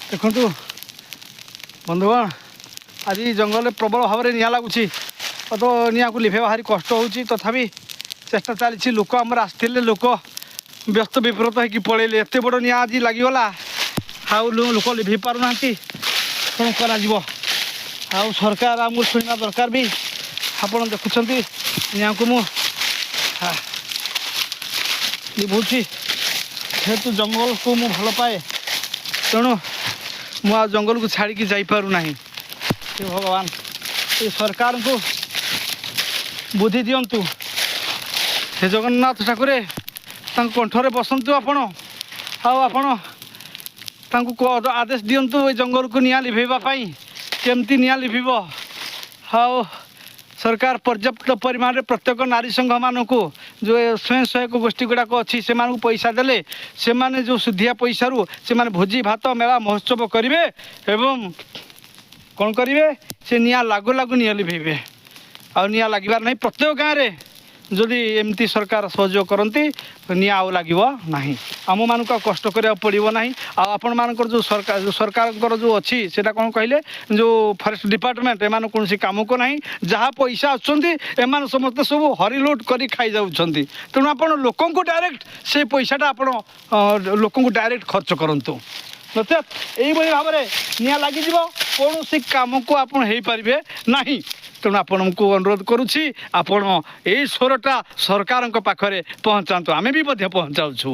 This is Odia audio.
ଦେଖନ୍ତୁ ବନ୍ଧୁଗଣ, ଆଜି ଜଙ୍ଗଲରେ ପ୍ରବଳ ଭାବରେ ନିଆଁ ଲାଗୁଛି। ତ ନିଆଁକୁ ଲିଭେଇବା ଭାରି କଷ୍ଟ ହେଉଛି, ତଥାପି ଚେଷ୍ଟା ଚାଲିଛି। ଲୋକ ଆମର ଆସିଥିଲେ, ଲୋକ ବ୍ୟସ୍ତ ବିବ୍ରତ ହେଇକି ପଳେଇଲେ। ଏତେ ବଡ଼ ନିଆଁ ଆଜି ଲାଗିଗଲା, ଆଉ ଲୋକ ଲିଭେଇ ପାରୁନାହାନ୍ତି। କ'ଣ କରାଯିବ? ଆଉ ସରକାର ଆମକୁ ଶୁଣିବା ଦରକାର ବି। ଆପଣ ଦେଖୁଛନ୍ତି, ନିଆଁକୁ ମୁଁ ଲିଭଉଛି। ଯେହେତୁ ଜଙ୍ଗଲକୁ ମୁଁ ଭଲ ପାଏ, ତେଣୁ ମୁଁ ଆଉ ଜଙ୍ଗଲକୁ ଛାଡ଼ିକି ଯାଇପାରୁନାହିଁ। ହେ ଭଗବାନ, ଏ ସରକାରଙ୍କୁ ବୁଦ୍ଧି ଦିଅନ୍ତୁ। ହେ ଜଗନ୍ନାଥ ଠାକୁରେ, ତାଙ୍କ କଣ୍ଠରେ ବସନ୍ତୁ ଆପଣ, ଆଉ ଆପଣ ତାଙ୍କୁ ଆଦେଶ ଦିଅନ୍ତୁ ଏ ଜଙ୍ଗଲକୁ ନିଆଁ ଲିଭେଇବା ପାଇଁ। କେମିତି ନିଆଁ ଲିଭିବ? ଆଉ ସରକାର ପର୍ଯ୍ୟାପ୍ତ ପରିମାଣରେ ପ୍ରତ୍ୟେକ ନାରୀ ସଂଘମାନଙ୍କୁ, ଯେଉଁ ସ୍ୱୟଂ ସହାୟକ ଗୋଷ୍ଠୀ ଗୁଡ଼ାକ ଅଛି, ସେମାନଙ୍କୁ ପଇସା ଦେଲେ ସେମାନେ ଯେଉଁ ସୁଧିଆ ପଇସାରୁ ସେମାନେ ଭୋଜି ଭାତ, ମେଳା ମହୋତ୍ସବ କରିବେ ଏବଂ କ'ଣ କରିବେ? ସେ ନିଆଁ ଲାଗୁ ଲାଗୁ ନିଆଁ ଲିଭେଇବେ, ଆଉ ନିଆଁ ଲାଗିବାର ନାହିଁ। ପ୍ରତ୍ୟେକ ଗାଁରେ ଯଦି ଏମିତି ସରକାର ସହଯୋଗ କରନ୍ତି, ନିଆଁ ଆଉ ଲାଗିବ ନାହିଁ, ଆମମାନଙ୍କୁ ଆଉ କଷ୍ଟ କରିବାକୁ ପଡ଼ିବ ନାହିଁ। ଆଉ ଆପଣମାନଙ୍କର ଯେଉଁ ସରକାର, ଯେଉଁ ସରକାରଙ୍କର ଯେଉଁ ଅଛି, ସେଇଟା କ'ଣ କହିଲେ, ଯେଉଁ ଫରେଷ୍ଟ ଡିପାର୍ଟମେଣ୍ଟ, ଏମାନେ କୌଣସି କାମକୁ ନାହିଁ। ଯାହା ପଇସା ଆସୁଛନ୍ତି, ଏମାନେ ସମସ୍ତେ ସବୁ ହରିଲୁଟ୍ କରି ଖାଇଯାଉଛନ୍ତି। ତେଣୁ ଆପଣ ଲୋକଙ୍କୁ ଡାଇରେକ୍ଟ ସେଇ ପଇସାଟା ଆପଣ ଲୋକଙ୍କୁ ଡାଇରେକ୍ଟ ଖର୍ଚ୍ଚ କରନ୍ତୁ, ନଚେତ୍ ଏଇଭଳି ଭାବରେ ନିଆଁ ଲାଗିଯିବ, କୌଣସି କାମକୁ ଆପଣ ହେଇପାରିବେ ନାହିଁ। ତେଣୁ ଆପଣଙ୍କୁ ଅନୁରୋଧ କରୁଛି, ଆପଣ ଏଇ ସ୍ୱରଟା ସରକାରଙ୍କ ପାଖରେ ପହଞ୍ଚାନ୍ତୁ। ଆମେ ବି ମଧ୍ୟ ପହଞ୍ଚାଉଛୁ।